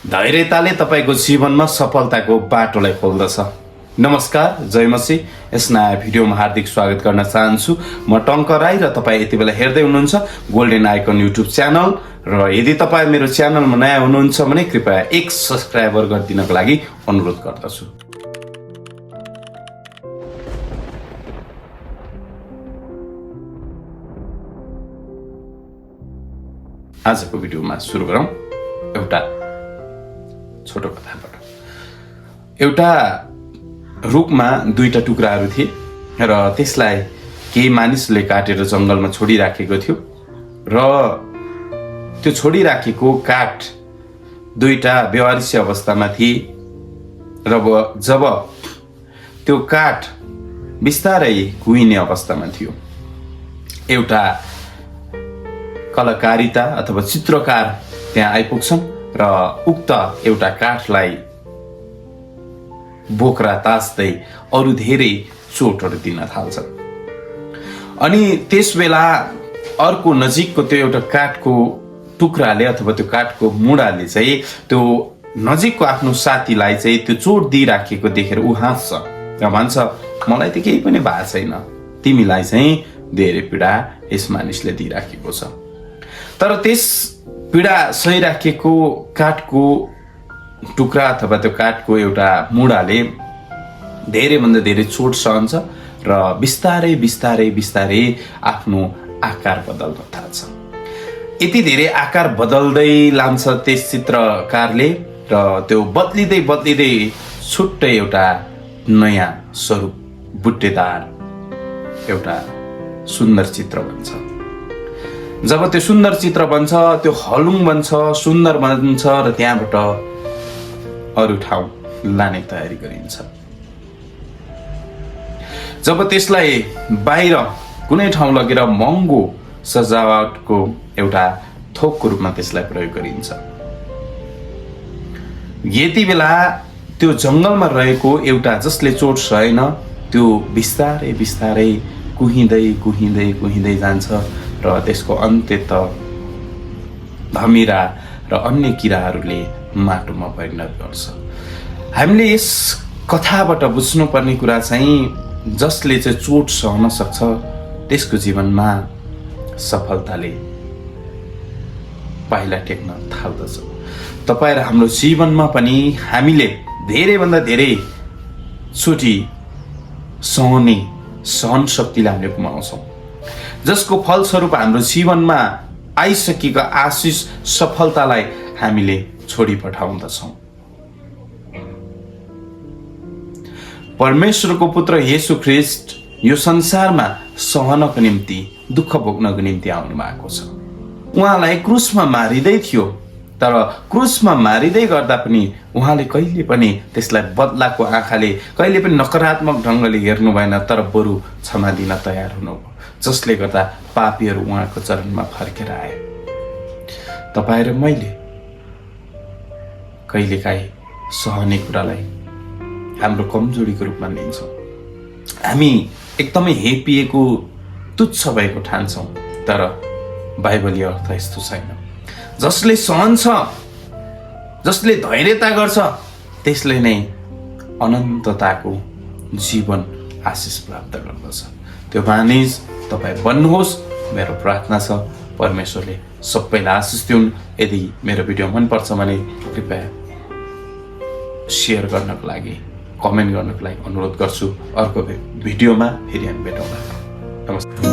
धैर्यताले तपाईको जीवनमा सफलताको बाटोलाई खोल्दछ। नमस्कार, जय मसी। यस नयाँ भिडियोमा हार्दिक स्वागत गर्न चाहन्छु। म टङ्क राई र तपाईँ यति बेला हेर्दै हुनुहुन्छ गोल्डन आइकन युट्युब च्यानल। र यदि तपाईँ मेरो च्यानलमा नयाँ हुनुहुन्छ भने कृपया एक सब्स्क्राइबर गरिदिनको लागि अनुरोध गर्दछु। आजको भिडियोमा सुरु गरौँ एउटा छोटो कथाबाट। एउटा रुखमा दुईटा टुक्राहरू थिए र त्यसलाई केही मानिसले काटेर जङ्गलमा छोडिराखेको थियो र त्यो छोडिराखेको काठ दुईटा बेवारिसी अवस्थामा थिए र जब त्यो काठ बिस्तारै कुहिने अवस्थामा थियो, एउटा कलाकारिता अथवा चित्रकार त्यहाँ आइपुग्छन् र उक्त एउटा काठलाई बोक्रा तास्दै अरू धेरै चोटहरू दिन थाल्छन्। अनि त्यस बेला अर्को नजिकको त्यो एउटा काठको टुक्राले अथवा त्यो काठको मुढाले चाहिँ त्यो नजिकको आफ्नो साथीलाई चाहिँ त्यो चोट दिइराखेको देखेर ऊ हाँस्छ र भन्छ, मलाई त केही पनि भएको छैन, तिमीलाई चाहिँ धेरै पीडा यस मानिसले दिइराखेको छ। तर त्यस पीडा सहिराखेको काठको टुक्रा अथवा त्यो काठको एउटा मुढाले धेरैभन्दा धेरै चोट सहन्छ र बिस्तारै बिस्तारै बिस्तारै आफ्नो आकार बदल्न थाल्छ। यति धेरै आकार बदल्दै लान्छ त्यस चित्रकारले र त्यो बदलिँदै बदलिँदै छुट्टै एउटा नयाँ स्वरूप, बुट्टेदार एउटा सुन्दर चित्र बन्छ। जब त्यो सुन्दर चित्र बन्छ, त्यो हलुङ बन्छ, सुन्दर बन्छ र त्यहाँबाट अरू ठाउँ लाने तयारी गरिन्छ। जब त्यसलाई बाहिर कुनै ठाउँ लगेर महँगो सजावटको एउटा थोकको रूपमा त्यसलाई प्रयोग गरिन्छ, यति बेला त्यो जङ्गलमा रहेको एउटा जसले चोट सहेन त्यो बिस्तारै बिस्तारै कुहिँदै कुहिँदै कुहिँदै जान्छ र त्यसको अन्त्य त धमिरा र अन्य किराहरूले माटोमा परिणत गर्छ। हामीले यस कथाबाट बुझ्नुपर्ने कुरा चाहिँ जसले चाहिँ चोट सहन सक्छ त्यसको जीवनमा सफलताले पाइला टेक्न थाल्दछ। तपाईँ र हाम्रो जीवनमा पनि हामीले धेरैभन्दा धेरै चोटि सहने सहन शक्तिले हामीले गुमाउँछौँ, जसको फलस्वरूप हाम्रो जीवनमा आइसकेको आशिष सफलतालाई हामीले छोडी पठाउँदछौँ। परमेश्वरको पुत्र येशू ख्रीष्ट यो संसारमा सहनको निम्ति, दुःख भोग्नको निम्ति आउनु भएको छ। उहाँलाई क्रुसमा मारिँदै थियो, तर क्रुसमा मारिँदै गर्दा पनि उहाँले कहिले पनि त्यसलाई बदलाको आँखाले, कहिले पनि नकारात्मक ढङ्गले हेर्नु भएन, तर बरु क्षमा दिन तयार हुनुभयो, जसले गर्दा पापीहरू उहाँको चरणमा फर्केर आए। तपाईँ र मैले कहिलेकाहीँ सहने कुरालाई हाम्रो कमजोरीको रूपमा लिन्छौँ। हामी एकदमै हेपिएको, तुच्छ भएको ठान्छौँ, तर बाइबलीय अर्थ यस्तो छैन। जसले सहन्छ, जसले धैर्यता गर्छ, त्यसले नै अनन्तताको जीवन आशिष प्राप्त गर्दछ। त्यो मानिस तपाईँ बन्नुहोस्, मेरो प्रार्थना छ। परमेश्वरले सबैलाई आशिष दिउन्। यदि मेरो भिडियो मनपर्छ भने कृपया सेयर गर्नको लागि, कमेन्ट गर्नको लागि अनुरोध गर्छु। अर्को भिडियोमा फेरि हामी भेटौँला। नमस्कार।